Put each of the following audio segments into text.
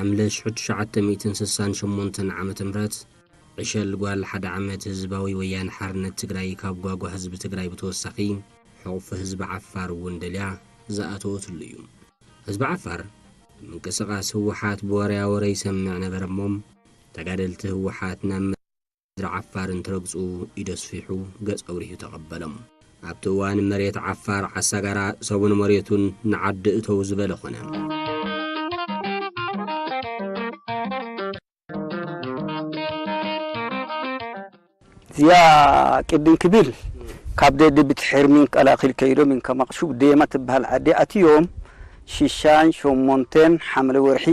ሓምለ ሽሕቲ ሽዓተ ሚእትን ስሳን ሸሞንተን ዓመተ ምህረት ዕሸል ጓል ሓደ ዓመት ህዝባዊ ወያነ ሓርነት ትግራይ ካብ ጓጓ ህዝቢ ትግራይ ብተወሳኺ ሕቑፊ ህዝቢ ዓፋር እውን ደልያ ዝኣተወትሉ እዩ። ህዝቢ ዓፋር ምንቅስቓስ ህወሓት ብወረያ ወረ ይሰምዕ ነበረ እሞ ተጋደልቲ ህወሓት ናብ ምድሪ ዓፋር እንትረግጹ ኢዱ ኣስፊሑ ገጽ ኣውሪሁ ተቐበሎም። ኣብቲ እዋን መሬት ዓፋር ዓሳጋራ ሰቡን መሬቱን ንዓዲ እተው ዝበለ ኾነ። እዚኣ ቅድም ክብል ካብ ደድብቲ ሕርሚን ቀላኺል ከይዶም ከማቕሹ ደየማ ትበሃል ዓዲ ኣትዮም ሽሻን ሸሞንተን ሓምለ ወርሒ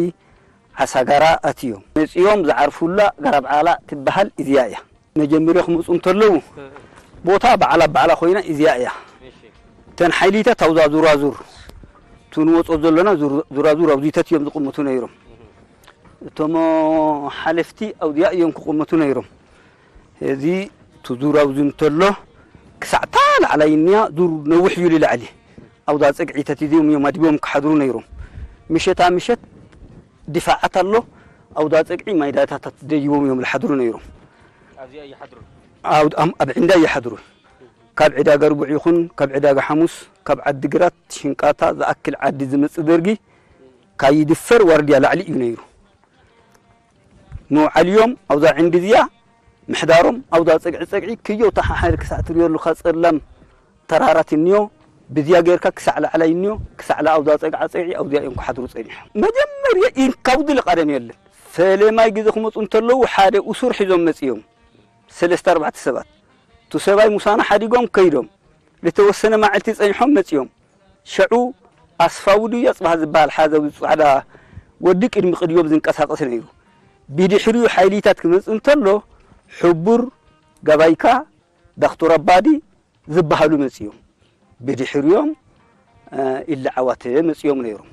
ዓሳጋራ ኣትዮም መፂኦም ዝዓርፉላ ጋራብዓላ ትበሃል እዚኣ እያ። መጀመርያ ክመፁ እንተለዉ ቦታ በዓላ በዓላ ኮይና እዚኣ እያ። እተን ሓይሊታት ኣብዛ ዙራዙር እቲ ንወፆ ዘለና ዙራዙር ኣብዚተት እዮም ዝቕምቱ ነይሮም። እቶም ሓለፍቲ ኣብዚኣ እዮም ክቕምቱ ነይሮም። እዚ እቲ ዙር ኣብዚ እንተሎ ክሳዕ እታ ላዕላይ እኒኣ ዙር ነዊሕ እዩ ልላዕሊ ኣብዛ ፀግዒ ተቲዚኦም እዮም ኣዲቦም ክሓድሩ ነይሮም። ምሸታ ምሸት ድፋዓት ኣሎ ኣብዛ ፀግዒ ማይዳታት ደይቦም እዮም ዝሓድሩ ነይሮም። ኣብ ዕንዳ ይሓድሩ። ካብ ዕዳጋ ርቡዕ ይኹን ካብ ዕዳጋ ሓሙስ ካብ ዓዲ ግራት ሽንቃታ ዝኣክል ዓዲ ዝመፅእ ደርጊ ካይድፈር ዋርድያ ላዕሊ እዩ ነይሩ። መውዓልዮም ኣብዛ ዕንዲ እዚኣ ምሕዳሮም ኣብዛ ፀግዒ ፀግዒ ክዮ ተሓሓል ክሳዕ ትሪኦ ኣለኻ ፀላም ተራራት እኒዮ ብዚያ ጌርካ ክሳዕ ላዕላይ እኒዮ ክሳዕ ኣብዛ ፀግዓ ፀግዒ ኣብዚኣ እዮም ክሓድሩ ፀኒሖም። መጀመርያ ኢንካውዲ ልቃደም የለን። ፈለማይ ግዜ ክመፁ እንተለዉ ሓደ እሱር ሒዞም መፅዮም ሰለስተ ኣርባዕተ ሰባት እቲ ሰብኣይ ሙሳና ሓዲጎም ከይዶም ልተወሰነ ማዕልቲ ፀኒሖም መፅዮም። ሸዑ ኣስፋው ድዩ ኣፅባሃ ዝበሃል ሓዘዊ ፃዕዳ ወዲ ቅድሚ ቅድዮም ዝንቀሳቐስ ነይሩ። ብድሕሪኡ ሓይሊታት ክመፅእ እንተሎ ሕቡር፣ ገባይካ፣ ዳክቶር ኣባዲ ዝበሃሉ መፅዮም። ብድሕሪኦም ኢለ ዓዋተ መፅዮም ነይሮም።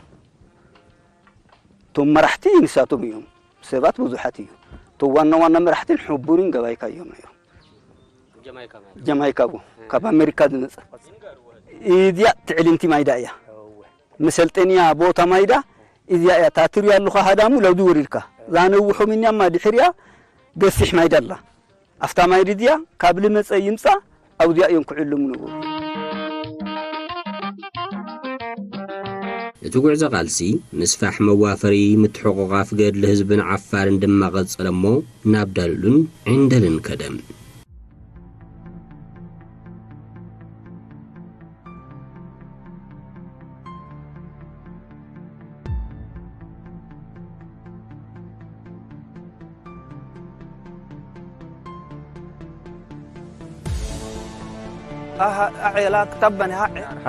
እቶም መራሕቲ ንሳቶም እዮም። ሰባት ብዙሓት እዩ። እቶም ዋና ዋና መራሕትን ሕቡርን ገባይካ እዮም ነይሮም። ጀማይካ ቡ ካብ ኣሜሪካ ዝመፀ እዚኣ ትዕልምቲ ማይዳ እያ። መሰልጠንያ ቦታ ማይዳ እዚኣ እያ። ታትርዮ ኣለኻ ሃዳሙ ለውዲ ወሪድካ ዛነውሖም እኒያማ ድሕሪያ ገፊሕ ማይዳ ኣላ። ኣፍታ ማይ ድድያ ካብ ልመፀ ይምፃ ኣብዚኣ እዮም ክዕልሙ ነበሩ። እቲ ጉዕዞ ቃልሲ ምስፋሕ መዋፈሪ ምትሕቑቓፍ ገድሊ ህዝብን ዓፋርን ድማ ቀጸለ እሞ ናብ ዳሉልን ዕንደልን ከደ።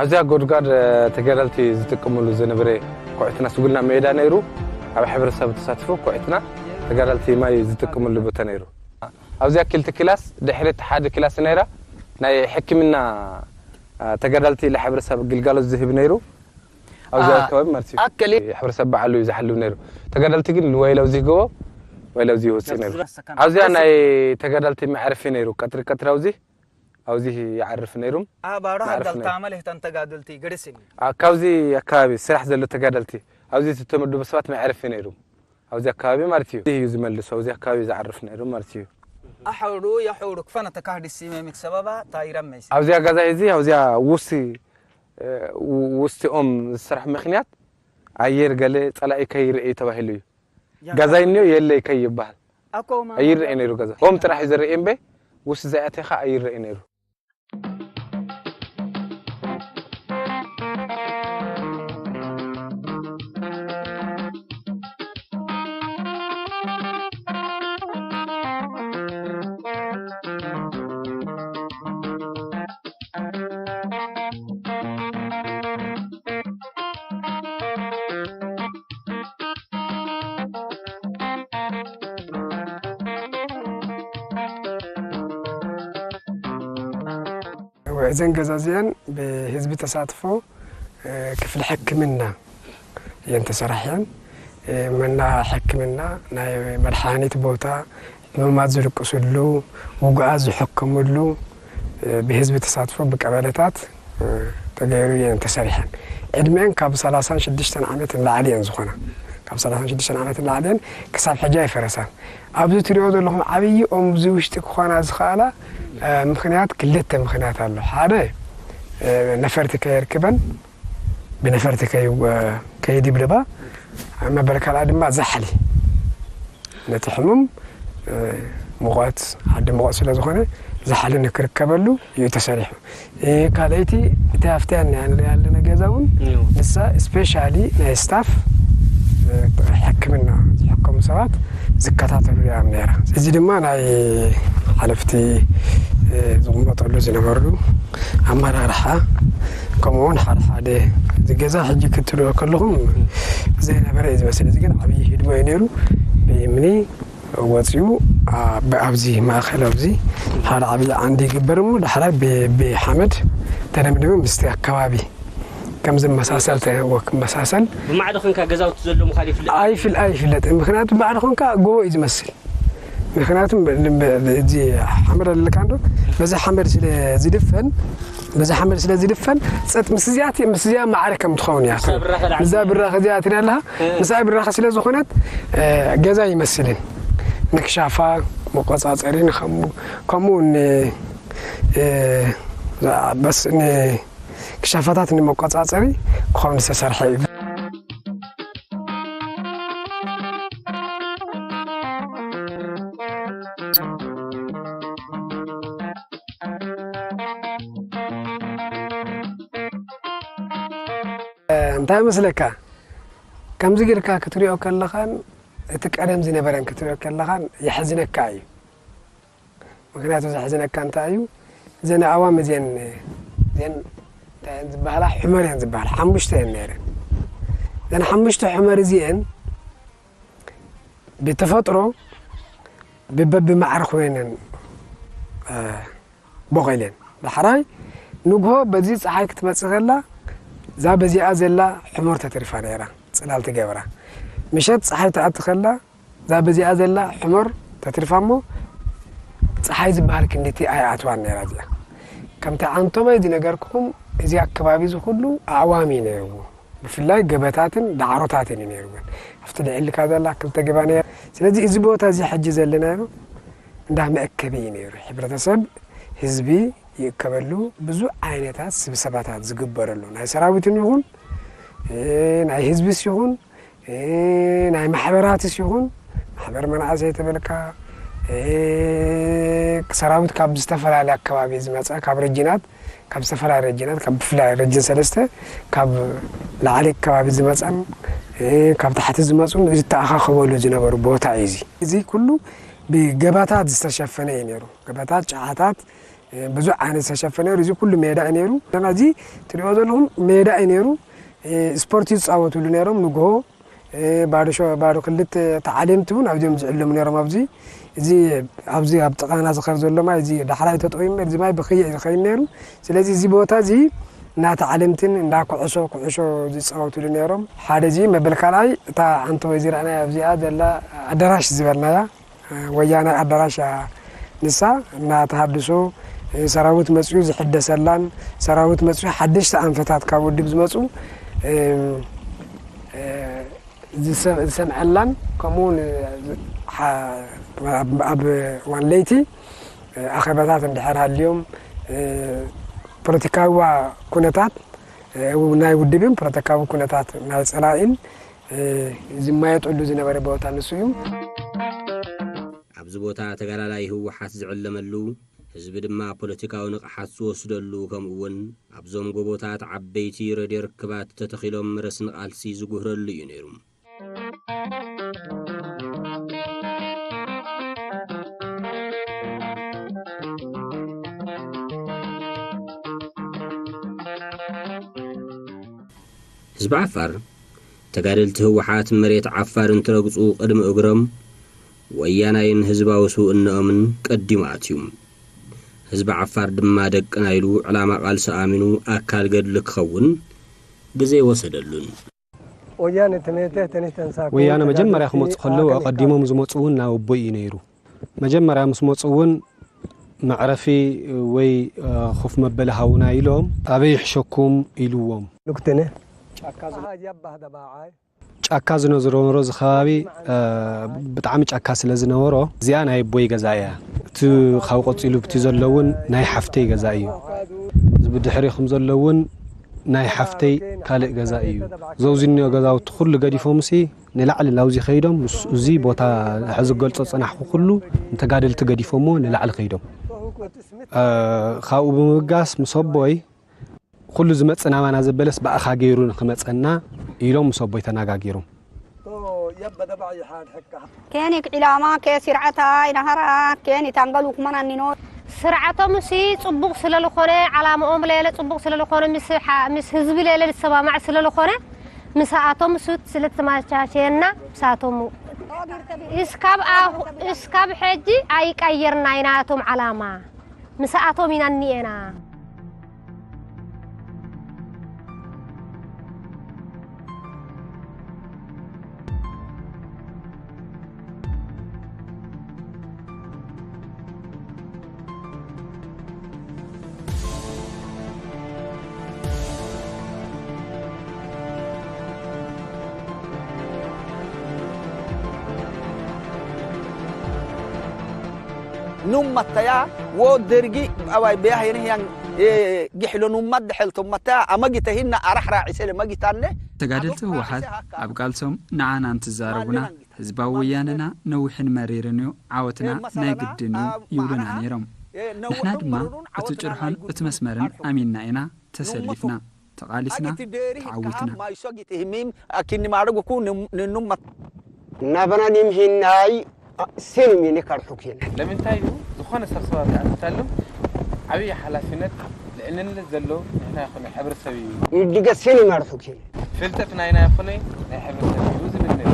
ኣብዚኣ ጎድጓድ ተጋደልቲ ዝጥቀምሉ ዝነበረ ኩዕትና ስጉልና ሜዳ ነይሩ። ኣብ ሕብረተሰብ ተሳትፎ ኩዕትና ተጋደልቲ ማይ ዝጥቀምሉ ቦታ ነይሩ። ኣብዚኣ ክልተ ክላስ ድሕሪት ሓደ ክላስ ነይራ ናይ ሕክምና ተጋደልቲ ለሕብረተሰብ ግልጋሎት ዝህብ ነይሩ። ኣብዚ ኣከባቢ ማለት እዩ። ኣከለ ሕብረተሰብ ባዕሉ እዩ ዝሓልብ ነይሩ። ተጋደልቲ ግን ወይ ለውዚ ይገቦ ወይ ለውዚ ይወፅእ ነይሩ። ኣብዚኣ ናይ ተጋደልቲ መዕረፊ ነይሩ። ቀትሪ ቀትሪ ኣብዚ ኣብዚ ይዓርፍ ነይሩም። ኣባራ መዕረፊ ነይሩ። ሀደልታ መለህተን ተጋደልቲ ገደስኒ። ኣ- ካብዚ ኣከባቢ ስራሕ ዘሎ ተጋደልቲ ኣብዚ ዝተመደቡ ሰባት መዕረፊ ነይሩ። ኣብዚ ኣከባቢ ማለት እዩ። እዚ እዩ ዝመልሱ። ኣብዚ ኣከባቢ ዝዓርፍ ነይሩ ማለት እዩ። ኣሕሩ የሕሩ ክፈነ ተካህዲ ሲመ ምክሰበባ ታይረመይስ። ኣብዚኣ ገዛ እዚ ኣብዚኣ ውሲ ውስቲ ኦም ዝስራሕ ምኽንያት ኣየር ገለ ጸላኢ ከይርኢ ተባሂሉ እዩ። ገዛ ይንዮ የለይ ከይበሃል ኣይርኤ ነይሩ። ገዛ ኦም ጥራሕ እዩ ዝርኤ እምበ ውስቲ ዘይኣተኻ ኣይርኤ ነይሩ። እዘን ገዛ እዚኣን ብህዝቢ ተሳትፎ ክፍሊ ሕክምና እየን ተሰራሕየን። መና ሕክምና፣ ናይ መድሓኒት ቦታ፣ ሕሙማት ዝልቅስሉ፣ ውጉኣት ዝሕከምሉ ብህዝቢ ተሳትፎ ብቀበሌታት ተገይሩ እየን ተሰሪሐን። ዕድመአን ካብ ሰላሳን ሽዱሽተን ዓመት ንላዕሊ እየን ዝኾና። ካብ ሰላሳን ሽዱሽተን ዓመት ንላዕሊ እየን፣ ክሳብ ሕጂ ኣይፈረሳን። ኣብዚ ትሪኦ ዘለኹም ዓብዪ ኦም እዚ ውሽጢ ክኾና ዝኸኣላ፣ እ፣ ምኽንያት፣ ክልተ ምኽንያት ኣሎ። ሓደ፣ እ፣ ነፈርቲ ከየርክበን፣ ብነፈርቲ ከይ-፣ እ፣ ከይድብድባ፣ መበል ካልኣ ድማ ዛሕሊ። ነቲ ሕሙም፣ እ፣ ሙቐት፣ ዓዲ ሙቐት ስለ ዝኾነ፣ ዛሕሊ ንክርከበሉ እዩ ተሰሪሑ። እ፣ ካልኣይቲ፣ እቲ ኣብቲ ንሪኣ ዘለና ገዛ እውን፣ እዩ። ንሳ ስፔሻሊ ናይ ስታፍ፣ እ፣ ሕክምና ዝሕከሙ ሰባት ዝከታተሉ እያ ነይራ። እዚ ድማ ናይ ሓለፍቲ፣ እ፣ ዝቕመጠሉ ዝነበሩ ኣመራርሓ፣ ከምኡ እውን ሓደ ሓደ፣ እዚ ገዛ ሕጂ ክትሪኦ ከለኹም ዘይነበረ እዩ ዝመስል። እዚ ግን ዓብዪ ህድሞ እዩ ነይሩ። ብእምኒ ወፂኡ፣ ኣ-፣ ብኣብዚ ማእኸል ኣብዚ ሓደ ዓብዪ ዓንዲ ይግበር እሞ፣ ዳሕራይ ብ-፣ ብሓመድ ተደምዲሙ ምስቲ ኣከባቢ ከም ዝመሳሰል ተይህዎ ክመሳሰል። ብማዕዶ ኾንካ ገዛውቲ ዘሎ ምዃኑ ይፍለጥ? ኣይፍል-፣ ኣይፍለጥን። ምኽንያቱ ብማዕዶ ኾንካ ጎቦ እዩ ዝመስል። ምኽንያቱ ብ-፣ ብ-፣ ብ-፣ እዚ ሓመድ ኣለካ እንዶ፣ በዚ ሓመድ ስለ ዝድፈን፣ በዚ ሓመድ ስለ ዝድፈን፣ ጸጥ ምስ እዚኣ ት-፣ ምስ እዚኣ ማዕረ ከም ትኸውን እያ። ምስዛ ብራኸ ዳዕም ምስዛ ብራኸ እዚኣ ትሪኣ ኣለኻ? እ። ምስዛ ብራኸ ስለ ዝኾነት፣ እ፣ ገዛ ይመስልን። ንክሻፋ መቆጻጸሪ ንኸሙ-፣ ከምኡ ን-፣ እ፣ ዛ-፣ በስ ን-፣ ክሻፋታት ንመቆጻጸሪ ክኸውን ዝተሰርሐ እዩ። እንታይ መስለካ? ከምዚ ጌርካ ክትሪኦ ከለኻን እቲ ቀደም ዝነበረን ክትሪኦ ከለኻን የሕዝነካ እዩ። ምኽንያቱ ዘሕዝነካ እንታይ እዩ? እዘን ኣእዋም እዚአን፣ እዚአን እንታይ እየን ዝበሃላ? ሑመር እየን ዝበሃላ። ሓሙሽተ እየን ነይረን። እዘን ሓሙሽተ ሑመር እዚአን ብተፈጥሮ ብበብማዕረ ኮይነን፣ እ፣ ቦቒለን። ዳሕራይ ንግሆ በዚ ፀሓይ ክትመፅእ ከላ፣ እዛ በዚኣ ዘላ ሑመር ተትሪፋ ነይራ፣ ፅላል ትገብራ። ምሸት ፀሓይ ትኣቲ ከላ፣ እዛ በዚኣ ዘላ ሑመር ተትሪፋ እሞ፣ ፀሓይ ዝበሃል ክንድቲ ኣይኣትዋን ነይራ እዚኣ። ከምቲ ዓንቶባይ ዝነገርኩኹም፣ እዚ ኣከባቢ እዚ ኩሉ ኣእዋም እዩ ነይርዎ። ብፍላይ ገበታትን ዳዕሮታትን እዩ ነይርወን። ኣብቲ ልዕልካ ዘላ ክልተ ገባ ነይራ። ስለዚ እዚ ቦታ እዚ ሕጂ ዘለናዮ እንዳ መእከቢ እዩ ነይሩ። ሕብረተሰብ፣ ህዝቢ ይእከበሉ፣ ብዙ ዓይነታት ስብሰባታት ዝግበረሉ፣ ናይ ሰራዊትን ይኹን፣ እ፣ ናይ ህዝብስ ይኹን፣ እ፣ ናይ ማሕበራትስ ይኹን፣ ማሕበር መናእሰይ ተበልካ፣ እ፣ ሰራዊት ካብ ዝተፈላለየ ኣከባቢ ዝመጸ፣ ካብ ረጅናት፣ ካብ ዝተፈላለየ ረጅናት፣ ካብ ብፍላይ ረጅን ሰለስተ፣ ካብ ላዕሊ ከባቢ ዝመጸን፣ እ፣ ካብ ታሕቲ ዝመጹን ዝተኣኻኸበሉ ዝነበሩ ቦታ እዩ እዚ። እዚ ኩሉ ብገባታት ዝተሸፈነ እዩ ነይሩ። ገባታት፣ ጨዓታት፣ እ፣ ብዙሕ ዓይነት ዝተሸፈነ ነይሩ። እዚ ኩሉ ሜዳ እዩ ነይሩ። እና እዚ ትሪኦ ዘለኹም ሜዳ እዩ ነይሩ። እ፣ ስፖርት ይፃወትሉ ነይሮም። ንግሆ፣ እ፣ ባዶ ሸ-፣ ባዶ ክልተ ተዓለምቲ እውን ኣብዚኦም ዝዕለሙ ነይሮም። ኣብዚ፣ እዚ፣ ኣብዚ ኣብ ጥቓና ዝኸር ዘሎ ማይ፣ እዚ ዳሕራይ ተጠቒሙ፣ እዚ ማይ ብኽይእ ዝኸይድ ነይሩ። ስለዚ እዚ ቦታ እዚ እንዳ ተዓለምትን እንዳ ኩዕሶ፣ ኩዕሶ ዝፃወትሉ ነይሮም። ሓደ እዚ መበል ካልኣይ እታ ዓንተወይ ዝረኣናያ ኣብዚኣ ዘላ ኣዳራሽ ዝበልናያ፣ ወያናይ ኣዳራሽ እያ። ንሳ እና ተሃድሶ፣ ሰራዊት መፅዩ ዝሕደሰላን፣ ሰራዊት መፅዩ ሓደሽቲ ኣንፈታት ካብ ውድብ ዝመፁ፣ እም፣ እ፣ ዝሰ-፣ ዝሰምዐላን፣ ከምኡ እውን፣ እ፣ ሓ-፣ ኣብ፣ ኣብ እዋን ለይቲ፣ እ፣ ኣኼባታት እንድሕር ሃልዮም፣ እ፣ ፖለቲካዊ ኩነታት፣ እ፣ ናይ ውድብን ፖለቲካዊ ኩነታት ናይ ፀላኢን፣ እ፣ ዝማየጠሉ ዝነበረ ቦታ ንሱ እዩ። ኣብዚ ቦታ ተጋዳላይ ህወሓት ዝዕለመሉ፣ ህዝቢ ድማ ፖለቲካዊ ንቕሓት ዝወስደሉ፣ ከምኡ እውን ኣብዞም ጎቦታት ዓበይቲ ረድዮ ርክባት ተተኺሎም ረስኒ ቃልሲ ዝጉህረሉ እዩ ነይሩ። ህዝቢ ዓፋር፣ ተጋደልቲ ህወሓት መሬት ዓፋር እንትረግፁ ቅድሚ እግሮም ወያናይን ህዝባዊ ስውእነኦምን ቀዲሙ ኣትዩ። ህዝቢ ዓፋር ድማ ደቅና ኢሉ ዕላማ ቃልሲ ኣሚኑ ኣካል ገድሊ ክኸውን ግዜ ወሰደሉን። ወያነ ተመየተ ተነስተን ሳኮ ወያነ መጀመርያ ተጋደልቲ ክመፁ ከለዉ ኣከም ኣቐዲሞም ዝመፁ እውን ናብ ኣቦይ እዩ ነይሩ። መጀመርያ ምስ መፁ እውን መዕረፊ ወይ፣ እ፣ ኮፍ መበሊ ሃቡና ኢሎም፣ ኣበይ ይሕሸኩም ኢልዎም። ንኩትነ። ጫካ ዝ- ኣሃ፣ ያባህ ደባዓይ። ጫካ ዝነበሮ እዚ ከባቢ፣ እ፣ ብጣዕሚ ጫካ ስለ ዝነበሮ፣ እዚኣ ናይ ኣቦይ ገዛ እያ። እቲ ካብኡ ቀጺሉ ብቲ ዘሎ እውን ናይ ሓፍተይ ገዛ እዩ። እዚ ብድሕሪኹም ዘሎ እውን ናይ ሓፍተይ ካልእ ገዛ እዩ። ዘውዚ እኒኦ ገዛውቲ ኩሉ ገዲፎምሲ ንላዕሊ ናብዚ ከይዶም፣ ምስ፣ እዚ ቦታ ሕዚ ገልጾ ጸናሕኩ ኩሉ ንተጋደልቲ ገዲፎምዎ ንላዕሊ ከይዶም። እ፣ ካብኡ ብምብጋስ ምስ ኣቦይ ኩሉ ዝመጽእ ናባና ዘበለስ ብኣኻ ገይሩ ንኽመጸና ኢሎም ምስ ኣቦይ ተነጋጊሮም። ኬኒ ክዒላማ ኬ ሲርዓታ ይናሃራ ኬኒ ታንገሉ ኩመናኒኖ ስርዓቶም ሲ ጽቡቕ ስለ ዝኾነ ዓላምኦም ለለ ጽቡቕ ስለ ዝኾነ ምስ ሓ- ምስ ህዝቢ ለለ ዝሰማማዕ ስለ ዝኾነ ምሳኣቶም ሱት ስለ ተማቻቸና ምሳቶም እስካብ ኣሁ- እስካብ ሕጂ ኣይቀየርና ኢና ኣቶም ዓላማ ምሳኣቶም ኢና እኒኤና። ኑመተያ ወደርጊ ኣዋይ በያህ የንህያን ጊሕሎ ኑመት ድሐልቶ መተያ ኣመጊተ ሂና ኣራሕራ ዒሰለ መጊታነ ተጋደልቲ ህወሓት ኣብ ቃልሶም ንዓና እንትዛረቡና ህዝባዊ ወያነና ነዊሕን መሪርን እዩ ዓወትና ናይ ግድን እዩ ይብሉና ነይሮም። ንሕና ድማ እቲ ጭርሖን እቲ መስመርን ኣሚንና ኢና ተሰሊፍና፣ ተቓሊስና፣ ተዓዊትና። ማይሶጊት ህሚም ኣኪኒ ማረጉኩ ንኑመት ናበና ኒምሂናይ ሲኒሚኒ ከርሑኪን ለምንታይ እዩ ዝኾነ ሰብ ሰባብ ይኣትታሉ ዓብዪ ሓላፊነት ልዕልነት ዘሎ ንሕና ይኹነ ሕብረተሰብ እዩ ይድገ ሲኒሚ ኣርሑኪን ፍልጠት ናይና ይኹነ ናይ ሕብረተሰብ እዩ ዝብል ነይሩ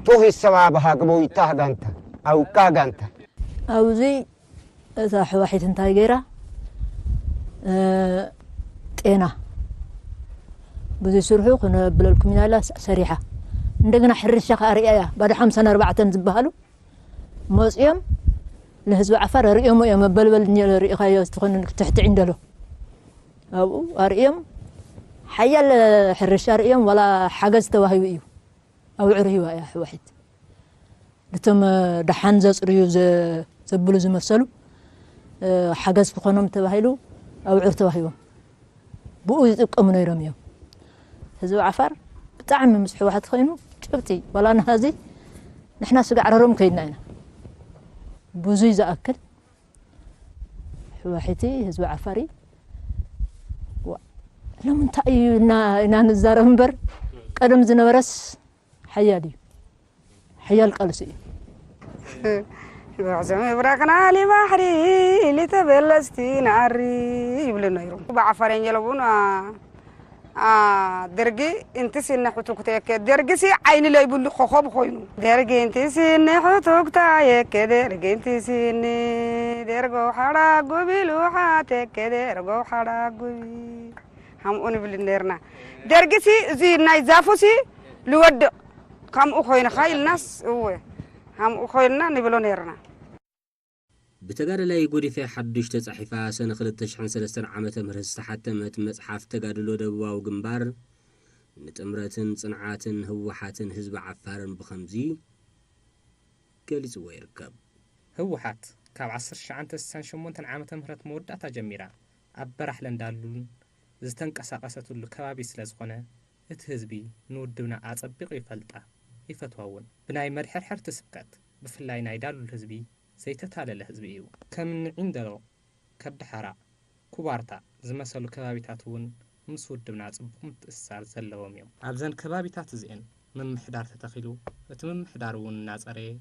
ቱሂ ሰባብ ሃግቦ ይታህ ጋንታ ኣውቃ ጋንታ ኣብዚ እዛ ሕዋሒት እንታይ ገይራ ጤና ብዙ ስርሑ ክነብለልኩም ኢና ኢላ ሰሪሓ እንደገና ሕርሻ ከዓ ሪኣያ ባዶ ሓምሳን ኣርባዕተን ዝበሃሉ መፅኦም ንህዝቢ ዓፋር ሪኦሞ እዮም መበልበል ሪኢኻዮ ትኾን ትሕቲ ዒንደሎ ኣብኡ ኣርእዮም ሓያል ሕርሻ ርእዮም ዋላ ሓገዝ ተዋሂቡ እዩ ኣውዕር ሂዋ እያ ሕዋሒት ነቶም ደሓን ዘፅርዩ ዘብሉ ዝመሰሉ ሓገዝ ክኾኖም ተባሂሉ ኣውዕር ተዋሂቦም ብኡ ይጥቀሙ ነይሮም እዮም ህዝቢ ዓፋር ብጣዕሚ ምስ ሕዋሕት ኮይኑ ጭብጢ ዋላ ንሃዚ ንሕና ስጋዕ ረሮም ከይድና ኢና ብዙይ ዝኣክል ሕዋሒቲ ህዝቢ ዓፋሪ ሎምንታይ እዩ ኢና ንዛረብ እምበር ቀደም ዝነበረስ ሓያል እዩ ሓያል ቃልሲ እዩ ጉዕዞ ምብራቕና ሊባሕሪ ሊተበለስቲ ንኣሪ ይብሉ ነይሩ ብዓፋር የንጀለቡን ደርጊ እንቲ ሲነ ሕቱክተ የከ ደርጊ ሲ ዓይኒ ለይብሉ ኮኸብ ኮይኑ ደርጊ እንቲ ሲነ ሕቱክታ የከ ደርጊ እንቲ ሲኒ ደርጎ ሓራ ጉቢ ልውሓት የከ ደርጎ ሓራ ጉቢ ሃምኡ ንብል ነርና ደርጊ ሲ እዚ ናይ ዛፉ ሲ ልወድቕ ከምኡ ኮይንኻ ኢልናስ እወ ሃምኡ ኮይንና ንብሎ ነርና ብተጋደላይ ጎዲፈ ሓዱሽ ተጻሒፋ ሰነ ክልተ ሽሕን ሰለስተን ዓመተ ምህረት ዝተሓተመት መጽሓፍ ተጋድሎ ደቡባዊ ግንባር ንጥምረትን ጽንዓትን ህወሓትን ህዝቢ ዓፋርን ብኸምዚ ገሊጽዎ ይርከብ። ህወሓት ካብ ዓሰርተ ትሽዓተ ስሳን ሸሞንተን ዓመተ ምህረት መወዳእታ ጀሚራ ኣብ በራሕለን ዳሉልን ዝተንቀሳቐሰትሉ ከባቢ ስለ ዝኾነ እቲ ህዝቢ ንውድብና ኣጸቢቑ ይፈልጣ ይፈትዋ እውን። ብናይ መድሕርሕርቲ ስብከት ብፍላይ ናይ ዳሉል ህዝቢ ዘይተታለለ ህዝቢ እዩ። ከም ንዒንደሎ፣ ከብዲ ሓራ፣ ኩባርታ ዝመሰሉ ከባቢታት እውን ምስ ውድብና ጽቡቕ ምትእስሳር ዘለዎም እዮም። ኣብዘን ከባቢታት እዚኤን ምምሕዳር ተተኺሉ፣ እቲ ምምሕዳር እውን እናጸረየ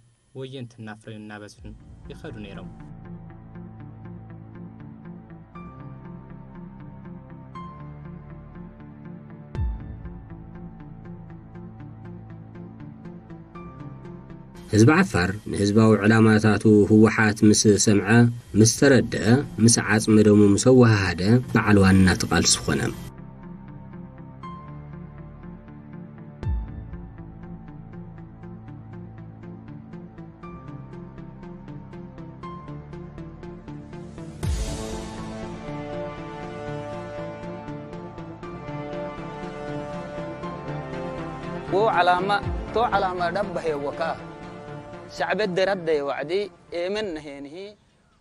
ወየንቲ እናፍረዩን እናበዝሑን ይኸዱ ነይሮም። ህዝቢ ዓፋር ንህዝባዊ ዕላማታቱ ህወሓት ምስ ሰምዐ፣ ምስ ተረድአ፣ ምስ ዓጽሚ ደሙ ምስ ኣወሃሃደ በዓል ዋና እቲ ቃልሲ ኾነ። Wo calama, to calama dabba he woka. Shacbe deradde wacdi, emen nahenihi.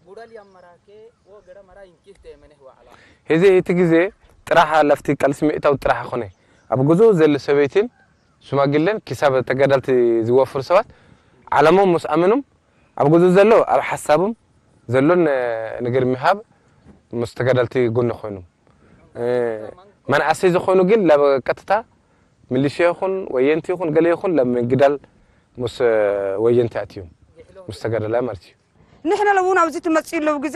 Gudal yammarake, wo gada mara inkiste emene wo calama. ሕዚ እቲ ግዜ ጥራሕ ለፍቲ ቃልሲ ምእታው ጥራሕ ኣይኮነ። ኣብ ጉዞ ዘሎ ሰበይትን ሽማግለን ክሳብ ተጋዳልቲ ዝወፍሩ ሰባት ዓላሞም ምስ ኣመኖም ኣብ ጉዞ ዘሎ ኣብ ሓሳቦም ዘሎን ነገር ምሃብ ምስ ተጋዳልቲ ጎኒ ኮይኖም መናእሰይ ዝኾኑ ግን ላብ ቀጥታ ሚሊሽያ ይኹን ወየንቲ ይኹን ገለ ይኹን ላብ ምግዳል ምስ ወየንቲ ኣትዮም ምስ ተጋዳላይ ማለት እዩ። ንሕና እውን ኣብዚ ትመፅእ ኣለዉ ግዜ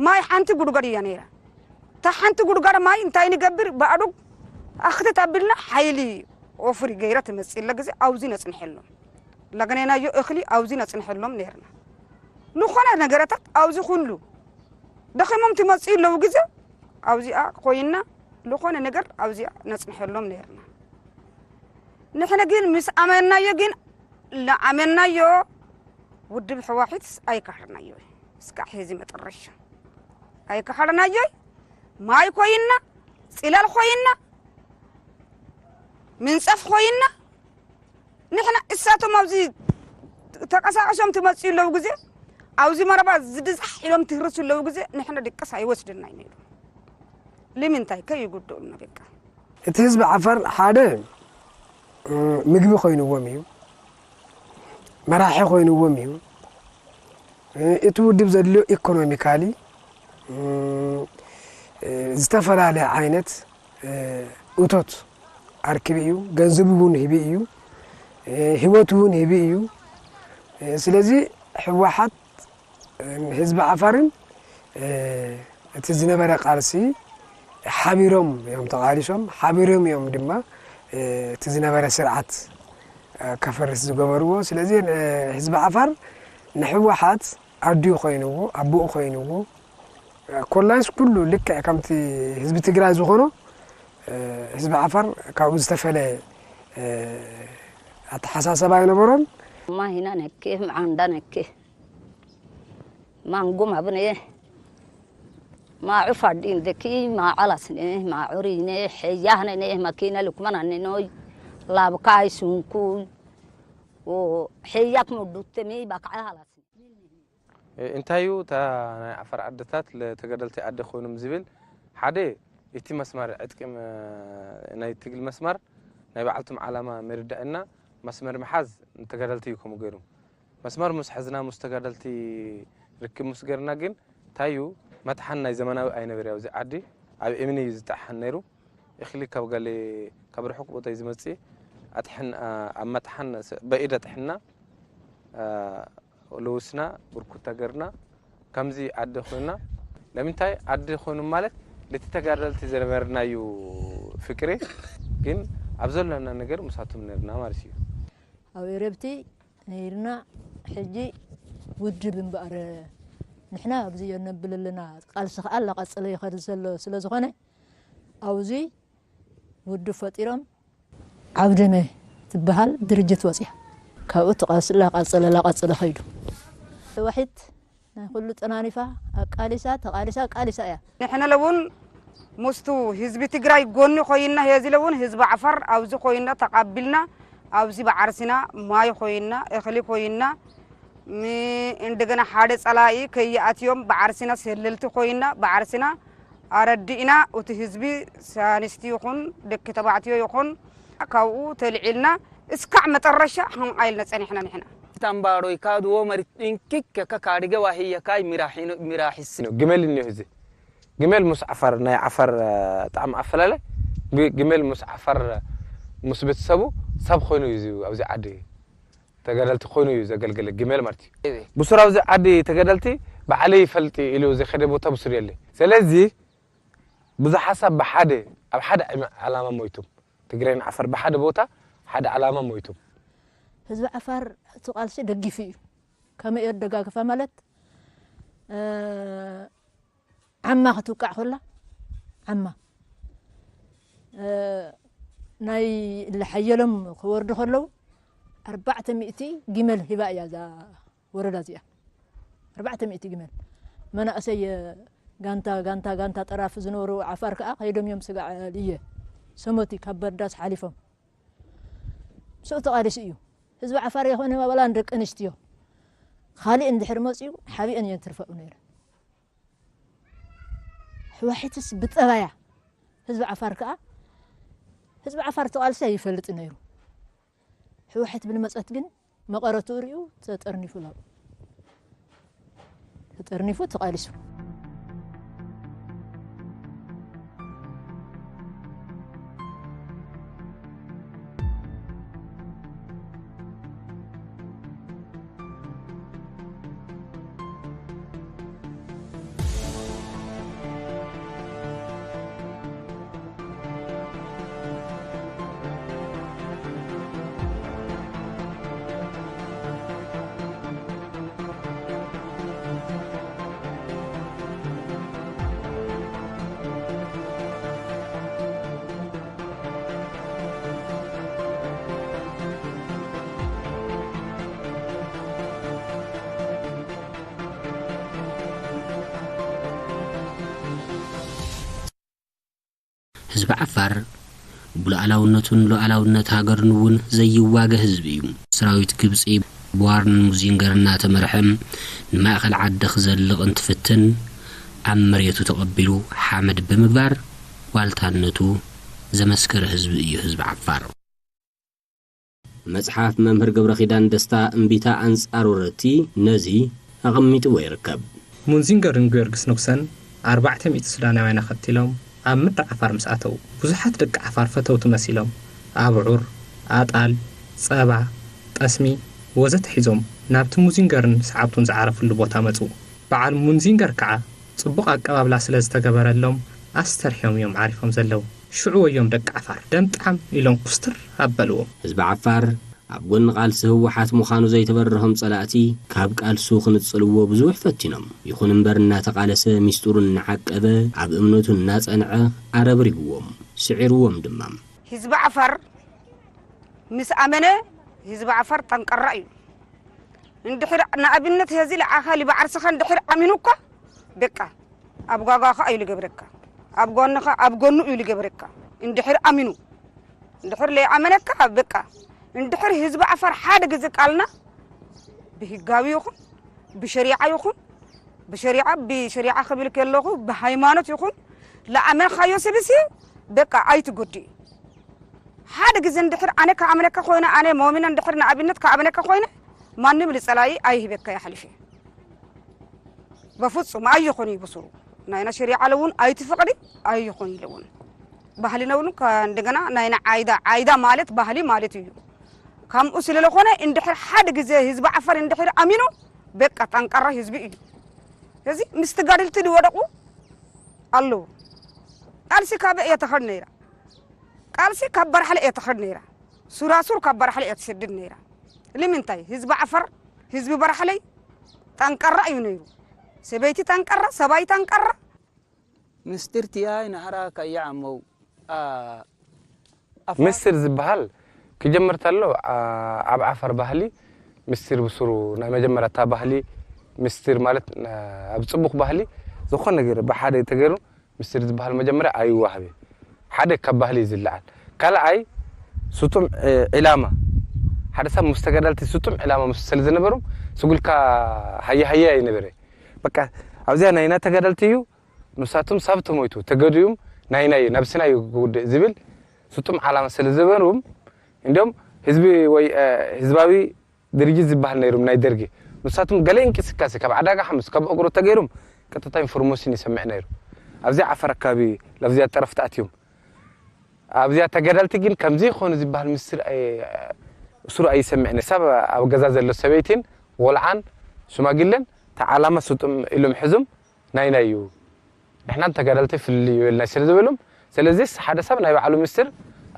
ማይ ሓንቲ ጉድጓድ እያ ነይራ። እታ ሓንቲ ጉድጓድ ማይ እንታይ ንገብር ብኣዱግ ኣኽትት ኣቢልና ሓይሊ ኦፍሪ ገይራ ትመፅእ ኣለ ግዜ ኣብዚ ነፅንሐሎም ለገናይናዮ እኽሊ ኣብዚ ነፅንሐሎም ነይርና። ዝኾነ ነገረታት ኣብዚ ኩሉ ደኺሞም ትመፅእ ኣለዉ ግዜ ኣብዚኣ ኮይና ዝኾነ ነገር ኣብዚኣ ነፅንሐሎም ነይርና። ንሕነ ግን ምስ ኣመንናዮ ግን ለኣመንናዮ ውድብ ሕዋሒት ኣይካሕርናዮ እስካዕ ሄዚ መጠረሻ ኣይካሕርናዮ ማይ ኮይና ፅላል ኮይና ምንፀፍ ኮይና ንሕና እሳቶም ኣብዚ ተቀሳቀሶም ትመፅኡ ኣለዉ ግዜ ኣብዚ መረባ ዝድዛሕ ኢሎም ትህርሱ ኣለዉ ግዜ ንሕና ድቅስ ኣይወስድና እዩ ነይሩ። ልምንታይ ከይጉድኡና በቃ እቲ ህዝቢ ዓፋር ሓደ ምግቢ ኮይንዎም እዩ፣ መራሒ ኮይንዎም እዩ። እቲ ውድብ ዘድልዮ ኢኮኖሚካሊ ዝተፈላለየ ዓይነት እቶት ኣርክቢ እዩ፣ ገንዘብ እውን ሂቢ እዩ፣ ህይወት እውን ሂቢ እዩ። ስለዚ ህወሓት ህዝቢ ዓፋርን እቲ ዝነበረ ቃልሲ ሓቢሮም እዮም ተቓሊሶም፣ ሓቢሮም እዮም ድማ እቲ ዝነበረ ስርዓት ከፈርስ ዝገበርዎ። ስለዚ ህዝቢ ዓፋር ንህወሓት ኣዲኡ ኮይንዎ፣ ኣቦኡ ኮይንዎ፣ ኮላይስ ኩሉ ልክዕ ከምቲ ህዝቢ ትግራይ ዝኾኖ ህዝቢ ዓፋር ካብኡ ዝተፈለየ ኣተሓሳሰባ ኣይነበሮን። ማሂና ነኬ፣ መዓንዳ ነኬ፣ ማንጎ ማብነ፣ ማዑ ፋዲን ደኪ፣ ማዓላስነ፣ ማዑሪነ፣ ሐያህነነ፣ ማኪነ ልኩመናነ ኖይ፣ ላብካይ ሱንኩይ፣ ሐያክ መዱተሚ ባክዓ ሃላስነ። እንታይ እዩ እታ ናይ ዓፋር ዓድታት ለተጋደልቲ ዓዲ ኮይኖም ዝብል? ሓደ እቲ መስመር ዕጥቂ ናይ ትግል መስመር ናይ በዓልቶም ዓላማ መርዳእና መስመር ምሓዝ ንተጋደልቲ እዩ ከምኡ ገይሩ መስመር ምስ ሕዝና ምስ ተጋደልቲ ርክብ ምስ ገርና ግን እንታይ እዩ መጥሓን ናይ ዘመናዊ ኣይነበረ ኣብዚ ዓዲ ኣብ እምኒ እዩ ዝጠሓን ነይሩ። እኽሊ ካብ ገለ ካብ ርሑቅ ቦታ እዩ ዝመፅእ ኣጥሕን ኣብ መጥሓን በኢድ ኣጥሕና ለውስና ብርኩታ ገርና ከምዚ ዓዲ ኮይና ለምንታይ ዓዲ ኮይኑ ማለት ልቲ ተጋደልቲ ዝነበርናዩ ፍቅሪ ግን ኣብ ዘሎና ነገር ምሳቶም ነርና ማለት እዩ። ኣብ ኤረብቲ ነይርና ሕጂ ውድብ እምበኣር ንሕና ኣብዚ የነብል ኣለና ቃልሲ ከዓ ላቐፅለ ይኸድ ዘሎ ስለ ዝኾነ ኣብዚ ውድብ ፈጢሮም ዓውደመ ትበሃል ድርጅት ወፅያ ካብኡ ተቐስላ ቀፀለ ላቐፀለ ኸይዱ ሕወሒት ናይ ኩሉ ጠናኒፋ ኣቃሊሳ ተቓሊሳ ኣቃሊሳ እያ። ንሕና ለውን ሙስቱ ህዝቢ ትግራይ ጎኒ ኮይና ሄዚ ለውን ህዝቢ ዓፋር ኣብዚ ኮይና ተቃቢልና ኣብዚ ብዓርሲና ማይ ኮይና እኽሊ ኮይና እንደገና ሓደ ፀላኢ ከይኣትዮም ብዓርሲና ሰለልቲ ኮይና ብዓርሲና ኣረዲእና እቲ ህዝቢ ሳንስቲ ይኹን ደቂ ተባዕትዮ ይኹን ካብኡ ተልዒልና እስካዕ መጠረሻ ከምኣ ኢልና ፀኒሕና ንሕና። ታምባሮይ ካድዎ መሪት እንኪክ ከካድገ ዋህየ ካይ ሚራሒስ ግመል እኒዮ ህዚ ግመል ምስ ዓፋር ናይ ዓፋር ጣዕሚ ኣፈላለ ግመል ምስ ዓፋር ምስ ቤተሰቡ ሰብ ኮይኑ እዩ ኣብዚ ዓዲ ተጋደልቲ ኮይኑ እዩ ዘገልገለ ግመል ማለት እዩ። ብሱር ኣብዚ ዓዲ ተጋደልቲ ባዕለይ ይፈልጥ ኢሉ ዝኸደ ቦታ ብሱር የለ። ስለዚ ብዙ ሓሳብ ብሓደ ኣብ ሓደ ዓላማ ሞይቶም ትግራይን ዓፋር ብሓደ ቦታ ሓደ ዓላማ ሞይቶም። ህዝቢ ዓፋር እቲ ቃልሲ ደጊፉ እዩ። ከመይ እዮ ደጋግፋ ማለት ዓማ ክትውቃዕ ከላ ዓማ ናይ ለሓየሎም ክወርዱ ከለዉ ኣርባዕተ ሚእቲ ጊመል ሂባ እያ እዛ ወረዳ እዚኣ ኣርባዕተ ሚእቲ ጊመል መናእሰይ ጋንታ ጋንታ ጋንታ ጠራፊ ዝነበሩ ዓፋር ከዓ ከይዶም እዮም ስጋዕ ልየ ሰሞቲ ካብ በርዳስ ሓሊፎም ስኡ ተቓሊሱ እዩ። ህዝቢ ዓፋር የኾነ ዋላ ንደቂ ኣንስትዮ ካልእ እንድሕር መፅዩ ሓቢአን እየን ትርፈኡ ነይረ። ሕወሓትስ ብጠባያ ህዝቢ ዓፋር ከዓ ህዝቢ ዓፋር ተቓልሲ ኣይፈልጥ ነይሩ። ሕወሓት ብልመፀት ግን መቐረቱ ሪኡ ተጠርኒፉ ላው ተጠርኒፉ ተቓሊሱ። ህዝቢ ዓፋር ብሉኣላውነቱን ሉኣላውነት ሃገሩን እውን ዘይዋገ ህዝቢ እዩ። ሰራዊት ግብጺ ብዋርንን ሙዚንገር እናተመርሐ ንማእኸል ዓዲ ክዘልቕ እንትፍትን ኣብ መሬቱ ተቐቢሉ ሓመድ ብምግባር ዋልታነቱ ዘመስከረ ህዝቢ እዩ ህዝቢ ዓፋር። መጽሓፍ መምህር ገብረኺዳን ደስታ እምቢታ ኣንጻር ወረርቲ ነዚ ኣቐሚጥዎ ይርከብ። ሙንዚንገርን ጊዮርጊስ ንጉሰን ኣርባዕተ ሚእቲ ሱዳናውያን ኣኸቲሎም ኣብ ምድሪ ዓፋር ምስ ኣተዉ፣ ብዙሓት ደቂ ዓፋር ፈተውቲ መሲሎም ኣብዑር፣ ኣጣል፣ ጸባ፣ ጠስሚ ወዘተ ሒዞም ናብቲ ሙዚንገርን ሰዓብቱን ዝዓረፍሉ ቦታ መጹ። በዓል ሙንዚንገር ከኣ ጽቡቕ ኣቀባብላ ስለ ዝተገበረሎም ኣስተርሕዮም እዮም ዓሪፎም ዘለዉ። ሽዑ ወዮም ደቂ ዓፋር ደምጣም ኢሎም ኩስትር ኣበልዎም። ህዝቢ ዓፋር ኣብ ጎኒ ቃልሲ ህወሓት ምዃኑ ዘይተበረሆም ጸላእቲ ካብ ቃልሱ ክንጽልዎ ብዙሕ ፈቲኖም። ይኹን እምበር እናተቓለሰ ሚስጥሩ እናዓቀበ ኣብ እምነቱ እናጸንዐ ኣረብሪብዎም፣ ስዒርዎም ድማ። ህዝቢ ዓፋር ምስ ኣመነ ህዝቢ ዓፋር ጠንቀራ እዩ። እንድሕር ንኣብነት ሀዚ ለዓኻ ሊባዓርስኻ እንድሕር ኣሚኑ እኳ በቃ ኣብ ጓጓኻ እዩ ልገብረካ፣ ኣብ ጎንኻ ኣብ ጎኑ እዩ ልገብረካ። እንድሕር ኣሚኑ እንድሕር ለይኣመነካ በቃ እንድሕር ህዝቢ ዓፋር ሓደ ግዜ ቃልና ብህጋዊ ይኹን ብሸሪዓ ይኹን ብሸሪዓ ብሸሪዓ ክብል ከለኹ ብሃይማኖት ይኹን ለኣመንካዮ ስብሲ በቃ ኣይትጎድእ። ሓደ ግዜ እንድሕር ኣነ ከኣምነካ ኮይነ ኣነ ሞሚነ እንድሕር ንኣብነት ከኣምነካ ኮይነ ማንም ልጸላኢ ኣይህበካ ይሓልፈ። በፍጹም ኣይኾን ይብስሩ ናይና ሸሪዓ ለውን ኣይትፈቕዲ ኣይኾን ይለውን ባህሊ ነውን እንደገና ናይና ዓይዳ ዓይዳ ማለት ባህሊ ማለት እዩ። ከምኡ ስለለኾነ እንድሕር ሓደ ግዜ ህዝቢ ዓፋር እንድሕር ኣሚኑ በቃ ጠንቃራ ህዝቢ እዩ። እዚ ምስ ተጋደልቲ ዝወደቑ ኣለዉ። ቃልሲ ካበ እየ ተኸድ ነይራ ቃልሲ ካብ በራሕለ እየ ተኸድ ነይራ ሱራሱር ካብ በራሕለ እየ ትሰድድ ነይራ። ንምንታይ ህዝቢ ዓፈር ህዝቢ በራሕለይ ጠንቀራ እዩ ነይሩ። ሰበይቲ ጠንቀራ ሰባይ ጠንቀራ። ምስጢር ትያይ ናህራ ከየዓመው ምስጢር ዝበሃል ክጀምር ተሎ ኣብ ዓፈር ባህሊ ምስጢር ብስሩ ናይ መጀመርያ እታ ባህሊ ምስጢር ማለት ኣብ ፅቡቕ ባህሊ ዝኾነ ነገር ብሓደ ተገይሩ ምስጢር ዝበሃል መጀመርያ ኣይዋሃብ እዩ። ሓደ ካብ ባህሊ እዩ ዝለዓል። ካልኣይ ስጡም ዒላማ ሓደ ሰብ ምስ ተጋዳልቲ ስጡም ዒላማ ምስ ስለ ዝነበሮም ስጉልካ ሃየ ሃየ ኣይነበረ። በቃ ኣብዚኣ ናይና ተጋዳልቲ እዩ ንሳቶም ሳብ ተሞይቱ ተገዲኡም ናይና እዩ ናብስና እዩ ክውድእ ዝብል ስጡም ዓላማ ስለ ዝበርዎም እንዲም ህዝቢ ወይ ህዝባዊ ድርጅት ዝበሃል ነይሩም ናይ ደርጊ ንሳቶም ገለ እንቅስቃሴ ካብ ዓዳጋ ሓሙስ ካብ እግሩ ተገይሩም ቀጥታ ኢንፎርሜሽን ይሰምዕ ነይሩ ኣብዚኣ ዓፈር ኣካባቢ ላብዚኣ ጠረፍ ተኣትዮም ኣብዚኣ ተጋዳልቲ ግን ከምዚ ይኾኑ ዝበሃል ምስር ስሩ ኣይሰምዕን ሳብ ኣብ ገዛ ዘሎ ሰበይትን ወልዓን ሽማግለን ተዓላማ ስጡም ኢሎም ሕዙም ናይና እዩ ንሕናን ተጋደልቲ ፍልልይ ይበልና ስለ ዝበሎም ስለዚስ ሓደ ሰብ ናይ ባዕሉ ምስር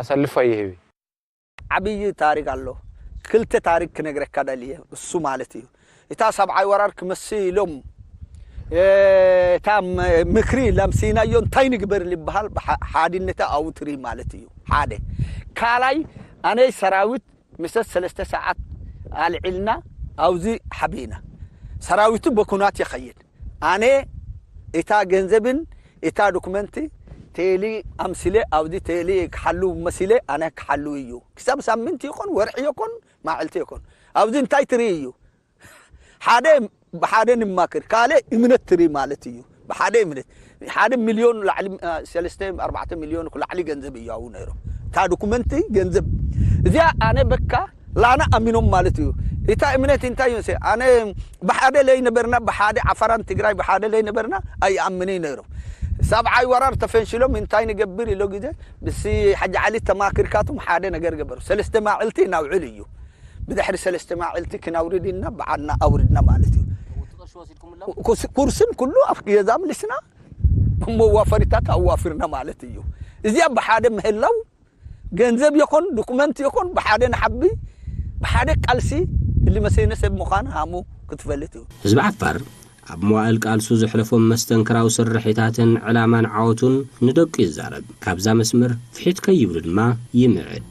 ኣሳልፎ ኣይህብ። ዓብይ ታሪክ ኣሎ። ክልተ ታሪክ ክነግረካ ደልየ እሱ ማለት እዩ። እታ ሰብዓይ ወራር ክመሲ ኢሎም እታ ምክሪ ለምሲናዮ እንታይ ንግበር ልበሃል ሓድነተ ኣውትሪ ማለት እዩ። ሓደ ካልኣይ ኣነይ ሰራዊት ምሰ ሰለስተ ሰዓት ኣልዒልና ኣውዚ ሓቢና ሰራዊቱ በኩናት ይኸይድ ኣነ እታ ገንዘብን እታ ዶኩመንቲ ቴሊ ኣምሲለ ኣብዚ ቴሊ ክሓሉ መሲለ ኣነ ክሓሉ እዩ። ክሳብ ሳምንት ይኹን ወርሒ ይኹን ማዕልቲ ይኹን ኣብዚ እንታይ ትርኢ እዩ? ሓደ ብሓደ ንማክር ካልእ እምነት ትርኢ ማለት እዩ። ብሓደ እምነት ሓደ ሚልዮን ላዕሊ ሰለስተ ኣርባዕተ ሚልዮን ላዕሊ ገንዘብ እዩ ኣብኡ ነይሩ። እታ ዶኩመንቲ ገንዘብ እዚኣ ኣነ በካ ላና ኣሚኖም ማለት እዩ። እታ እምነት እንታይ እዩ? ኣነ ብሓደ ለይ ነበርና ብሓደ ዓፋራን ትግራይ ብሓደ ለይ ነበርና ኣይኣምንይ ነይሩ። ሳብዓይ ወራር ተፈንሽሎም እንታይ ንገብር ኢሎ ግዜ ብሲ ሓጂ ዓሊ ተማክርካቱም ሓደ ነገር ገበሩ። ሰለስተ ማዕልቲ ናውዕል እዩ። ብድሕሪ ሰለስተ ማዕልቲ ክናውርድ ኢልና በዓልና ኣውርድና ማለት እዩ። ኩርስ- ኩርስን ኩሉ ኣብ ገዛ ምልስና መዋፈሪታት ኣዋፍርና ማለት እዩ። እዚኣ ብሓደ ምህላው ገንዘብ ይኹን ዶኩመንት ይኹን ብሓደ ንሓቢ ብሓደ ቃልሲ እሊ መሰነ ሰብ ምዃን ሃሙ ክትፈልጥ እዩ። ህዝቢ ዓፋር ኣብ መዋእል ቃልሱ ዘሕለፎም መስተንክራዊ ስርሒታትን ዕላማን ዓወቱን ንደቁ ይዛረብ። ካብዛ መስመር ፍሒት ከይብሉ ድማ ይምዕድ።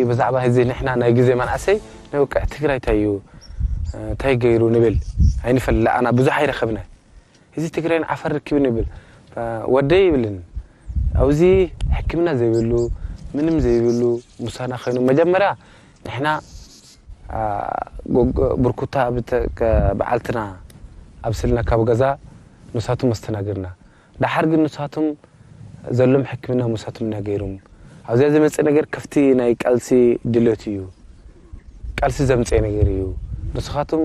ብዛዕባ እዚ ንሕና ናይ ግዜ መናእሰይ ናይ ወቅዕ ትግራይ እንታይ እዩ እንታይ ገይሩ ንብል ኣይንፈልጥ ኣና ብዙሕ ኣይረኸብና እዚ ትግራይን ዓፈር ርክብ ንብል ወደይ ይብልን ኣብዚ ሕክምና ዘይብሉ ምንም ዘይብሉ ሙሳና ኮይኑ መጀመርያ ንሕና ብርኩታ በዓልትና ኣብስልና ካብ ገዛ ንሳቶም ኣስተናግርና ዳሓር ግን ንሳቶም ዘሎም ሕክምና ሙሳቶም ኢና ገይሮም ኣብዚኣ ዝመፅእ ነገር ከፍቲ ናይ ቃልሲ ድልዮት እዩ ቃልሲ ዘምፅእ ነገር እዩ ንስኻቶም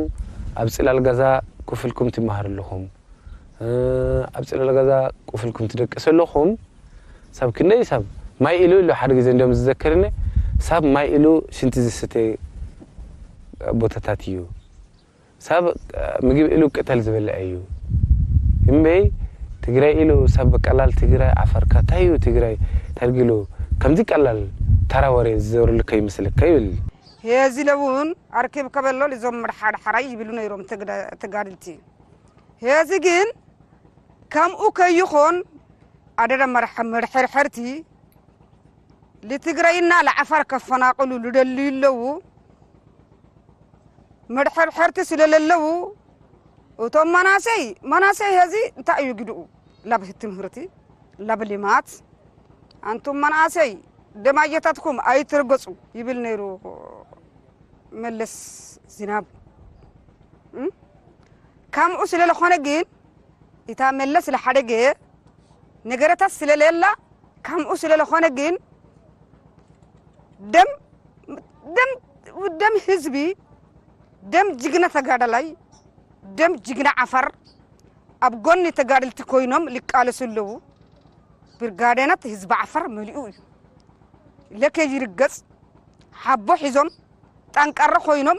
ኣብ ፅላል ገዛ ኮፍ ኢልኩም ትመሃሩ ኣለኹም ኣብ ፅላል ገዛ ኮፍ ኢልኩም ትደቅሱ ኣለኹም ሳብ ክንደይ ሳብ ማይ ኢሉ ኢሉ ሓደ ግዜ እንዲም ዝዘከርኒ ሳብ ማይ ኢሉ ሽንቲ ዝስተ ቦታታት እዩ ሳብ ምግቢ ኢሉ ቅጠል ዝበልዐ እዩ እምበይ ትግራይ ኢሉ ሰብ ቀላል ትግራይ ዓፈርካ እንታይ እዩ ትግራይ ተርጊሉ ከምዚ ቀላል ተራ ወሬ ዝዘብርልካ ይመስለካ ይብል ሄዚ ለውን ኣርክብ ከበሎ ልዞም መድሓድሓራይ ይብሉ ነይሮም ተጋድልቲ ሄዚ ግን ከምኡ ከይኾን ኣደዳ መድሕርሕርቲ ልትግራይና ለዓፋር ከፈናቅሉ ልደልዩ ኣለዉ መድሕርሕርቲ ስለለለዉ እቶም መናሰይ መናሰይ ሀዚ እንታይ እዩ ግድኡ ላብ ትምህርቲ ላብ ልማት ኣንቱም መናሰይ ደማየታትኩም ኣይትርገፁ ይብል ነይሩ መለስ ዝናብ ከምኡ ስለለኾነ ግን እታ መለስ ለሓደገ ነገረታት ስለሌላ ከምኡ ስለለኾነ ግን ደም ደም ደም ህዝቢ ደም ጅግና ተጋዳላይ ደም ጅግና ዓፋር ኣብ ጎኒ ተጋደልቲ ኮይኖም ሊቃለሱ ኣለዉ ብርጋዴናት ህዝቢ ዓፋር መሊኡ እዩ ለከ ይርገጽ ሓቦ ሒዞም ጠንቃራ ኮይኖም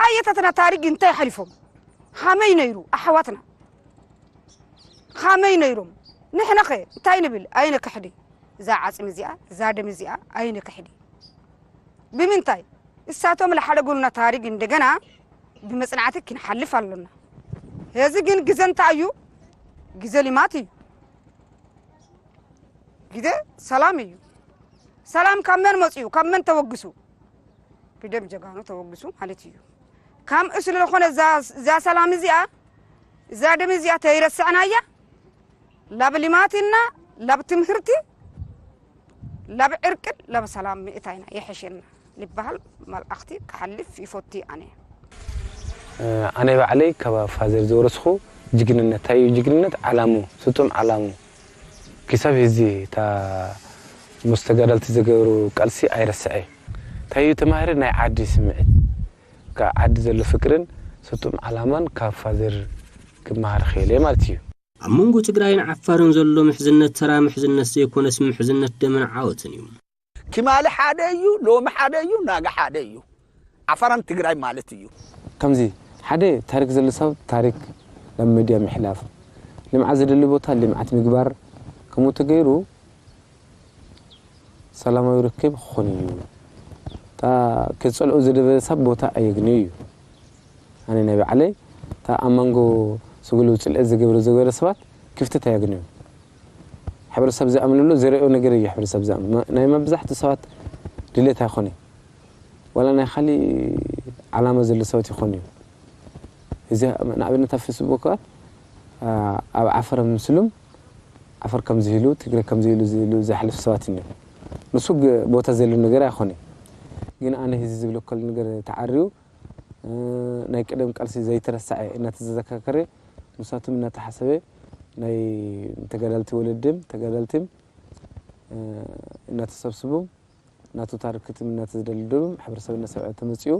ኣየታትና ታሪክ እንታይ ሓሊፎም ሃመይ ነይሩ ኣሕዋትና ሃመይ ነይሮም ንሕናኸ እንታይ ንብል ኣይነ ክሕዲ እዛ ዓፅሚ እዚኣ እዛ ደም እዚኣ ኣይነ ክሕዲ ብምንታይ እሳቶም ለሓደጉልና ታሪክ እንደገና ብመፅናዕቲ ክንሓልፍ ኣሎና ሄዚ ግን ግዘ እንታይ እዩ ግዘ ልማት እዩ ግደ ሰላም እዩ። ሰላም ካብ መን መፅኡ? ካብ መን ተወግሱ? ብደም ጀጋኑ ተወግሱ ማለት እዩ። ከምኡ ስለዝኾነ እዛ ሰላም እዚኣ እዛ ደም እዚኣ ተይረስዕናያ ላብ ልማትና ላብ ትምህርቲ ላብ ዕርቅን ላብ ሰላም ምእታይና የሐሸና ልበሃል መልኣኽቲ ክሓልፍ ይፎቲ ኣነ። ኣነ ባዕለይ ካብ ፋዘር ዝወረስኹ ጅግንነት እንታይ እዩ ጅግንነት ዓላሙ ስጡም ዓላሙ ክሳብ ሕዚ እታ ምስ ተጋደልቲ ዝገበሩ ቃልሲ ኣይረስዐ እንታይ እዩ ተማሂረ ናይ ዓዲ ስምዒት ካብ ዓዲ ዘሎ ፍቅርን ስጡም ዓላማን ካብ ፋዘር ክመሃር ክእል እየ ማለት እዩ ኣብ መንጎ ትግራይን ዓፋርን ዘሎ ምሕዝነት ተራ ምሕዝነት ዘይኮነስ ምሕዝነት ደምን ዓወትን እዩ። ትማሊ ሓደ እዩ፣ ሎሚ ሓደ እዩ፣ ናጋ ሓደ እዩ። ዓፋራን ትግራይ ማለት እዩ። ከምዚ ሓደ ታሪክ ዘሎ ሰብ ታሪክ ናብ ሚድያ ምሕላፍ፣ ልምዓት ዝደሊ ቦታ ልምዓት ምግባር፣ ከምኡ ተገይሩ ሰላማዊ ርክብ ክኾን እዩ። እታ ክፀልኦ ዝደበረ ሰብ ቦታ ኣየግንዮ እዩ። ኣነ ናይ ባዕለይ እታ ኣብ መንጎ ስጉሉ ፅልኤት ዝገብሩ ዝገበረ ሰባት ክፍተት ኣየግንዮ። ሕብረተሰብ ዝኣምንሉ ዝረኦ ነገር እዩ። ሕብረተሰብ ዝኣምን ናይ መብዛሕትኡ ሰባት ድሌት ኣይኾነ፣ ዋላ ናይ ካሊእ ዓላማ ዘሎ ሰባት ይኾኑ እዩ። እዚ ንኣብነት ኣብ ፌስቡክ ኣብ ዓፈር ምስሉም ዓፈር ከም ዝህሉ ትግረ ከም ዝህሉ ዝህሉ ዘሕልፍ ሰባት እዩ። ንሱ ግ- ቦታ ዘሎ ነገር ኣይኾነ። ግን ኣነ ህዚ ዝብሎ ከሉ ነገር ተዓርዩ፣ እ፣ ናይ ቀደም ቃልሲ ዘይተረሳዐ እናተዘካከረ፣ ንሳቶም እናተሓሰበ፣ ናይ ተጋዳልቲ ወለድም ተጋዳልትም፣ እ፣ እናተሰብስቡ፣ ናቱ ታሪክትም እናተዝደልድሉም፣ ሕብረተሰብ እናሰብዐ ተመፅኡ፣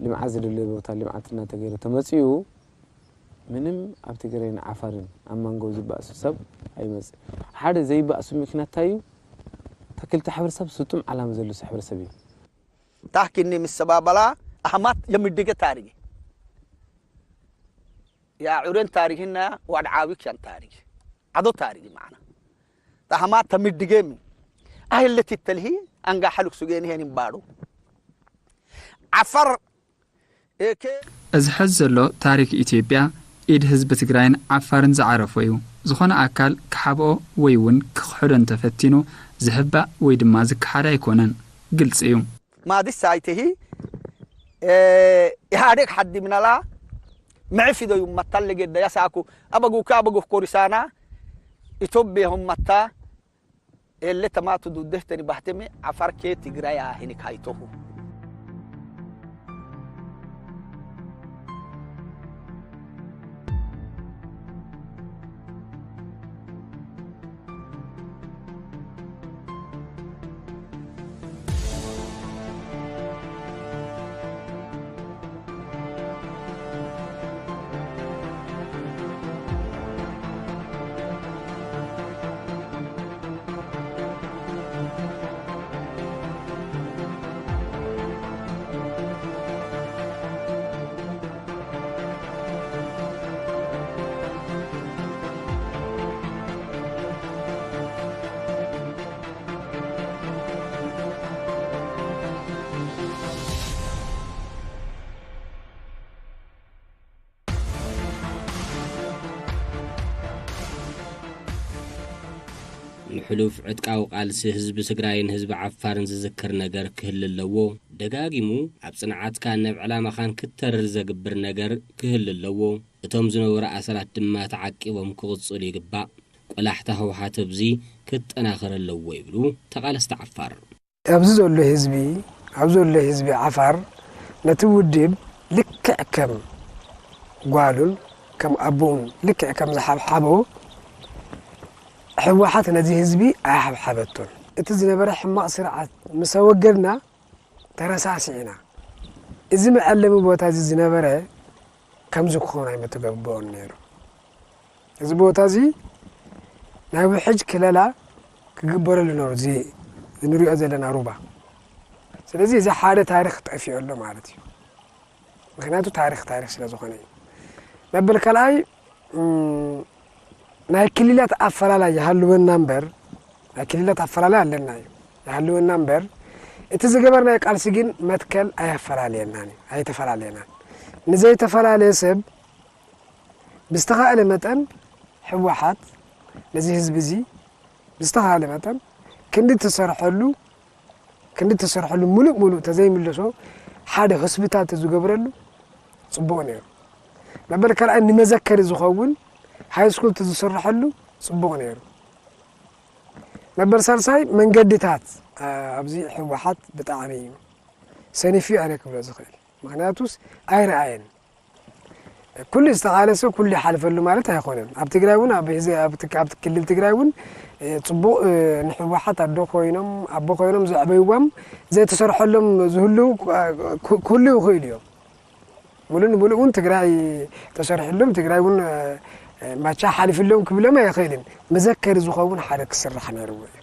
ልምዓት ዝደለየ ቦታ ልምዓት እናተገይረ ተመፅኡ፣ ምንም ኣብ ትግራይን ዓፋርን ኣብ ማንጎ ዝበኣሱ ሰብ ኣይመፅእ። ሓደ ዘይበኣሱ ምክንያት እንታይ እዩ? ተክልተ ሕብረተሰብ ስጡም ዓላማ ዘሎ ሕብረተሰብ እዩ። Tahkinni misababala ahamat yamiddige taarigi. Ya uren taariginna wad aawikshan taarigi. Ado taarigi maana. Tahamat tamiddige mi. Ahilleti telhi anga haluk sugeni henin baru. Afar eke እዚ ሕዚ ዘሎ ታሪክ ኢትዮጵያ ኢድ ህዝቢ ትግራይን ዓፋርን ዝዓረፎ እዩ። ዝኾነ ኣካል ክሓብኦ ወይ እውን ክኽሕዶ እንተፈቲኑ ዝሕባእ ወይ ድማ ዝከሓድ ኣይኮነን። ግልፂ እዩ። Maadissa aytehi eh, Ihadeg haddi minala micifido yummattalle gedda yasaku abaguka abaguf korisana Itophiya hummatta elle tamatu duddehteni bahteme Afarke Tigraya hinik haytohu. ንሕሉፍ ዕጥቃዊ ቃልሲ ህዝቢ ትግራይን ህዝቢ ዓፋርን ዝዝክር ነገር ክህሊ ኣለዎ። ደጋጊሙ ኣብ ጽንዓትካን ናብ ዕላማኻን ክትተርር ዘግብር ነገር ክህሊ ኣለዎ። እቶም ዝነበሩ ኣሰራት ድማ ተዓቂቦም ክቕጽሉ ይግባእ። ቆላሕታ ህወሓት ኣብዚ ክጠናኸር ኣለዎ ይብሉ ተቓለስቲ ዓፋር። ኣብዚ ዘሎ ህዝቢ፣ ኣብዚ ዘሎ ህዝቢ ዓፋር ነቲ ውድብ ልክዕ ከም ጓሉን ከም ኣቦኡን ልክዕ ከም ዝሓብሓቦ ህወሓት ነዚ ህዝቢ ኣይሓብሓበቶን። እቲ ዝነበረ ሕማቕ ስርዓት ምስ ኣወገድና ተረሳሲዕና። እዚ መዐለሚ ቦታ እዚ ዝነበረ ከምዚ ክኸውን ኣይምተገብኦን ነይሩ። እዚ ቦታ እዚ ናይ ውሕጅ ክለላ ክግበረሉ ነሩ እዚ ንሪኦ ዘለና ሩባ። ስለዚ እዚ ሓደ ታሪኽ ጠፊኡ ኣሎ ማለት እዩ። ምክንያቱ ታሪኽ ታሪኽ ስለ ዝኾነ እዩ። መበል ካልኣይ ናይ ክልላት ኣፈላላይ ይሃልወና እምበር ናይ ክልላት ኣፈላላይ ኣለና እዩ ይሃልወና እምበር እቲ ዝገበርናዮ ቃልሲ ግን መትከል ኣየፈላለየናን እዩ ኣይተፈላለየናን። ንዘይተፈላለየ ሰብ ብዝተኻእለ መጠን ህወሓት ነዚ ህዝቢ እዚ ብዝተኻእለ መጠን ክንዲ ተሰርሐሉ ክንዲ ተሰርሐሉ ሙሉእ ሙሉእ ተዘይምልሶ ሓደ ሆስፒታል ተዝገብረሉ ፅቡቕ ነይሩ። መበል ካልኣይ ንመዘከሪ ዝኸውን ሃይስኩል ተዝስርሐሉ ፅቡቕ ነይሩ። መበል ሳልሳይ መንገድታት ኣብዚ ህወሓት ብጣዕሚ ሰኒፉ ኣነ ክብሎ ዝኽእል ምክንያቱስ ኣይረኣየን። ኩሉ ዝተቓለሰ ኩሉ ይሓልፈሉ ማለት ኣይኮነን። ኣብ ትግራይ እውን ኣብ ህዚ ኣብ ትክ- ኣብ ክልል ትግራይ እውን እ፣ ፅቡቕ እ፣ ንህወሓት ኣዶ ኮይኖም ኣቦ ኮይኖም ዘዕበይዎም ዘይተሰርሐሎም ዝህልው እ፣ ኩ- ክህልው ይኽእል እዮም። ሙሉ ንሙሉ እውን ትግራይ ተሰርሕሎም ትግራይ እውን እ፣ እ፣ ማቻ ሓሊፍሎም ክብሎም ኣይኽእልን። መዘከሪ ዝኸውን ሓደ ክስራሕ ነይርዎ እዩ።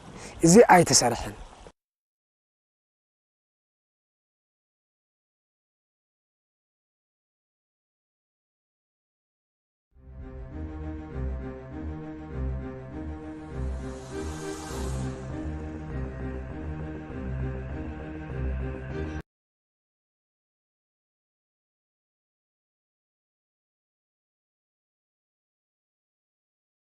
እዚ ኣይተሰርሐን።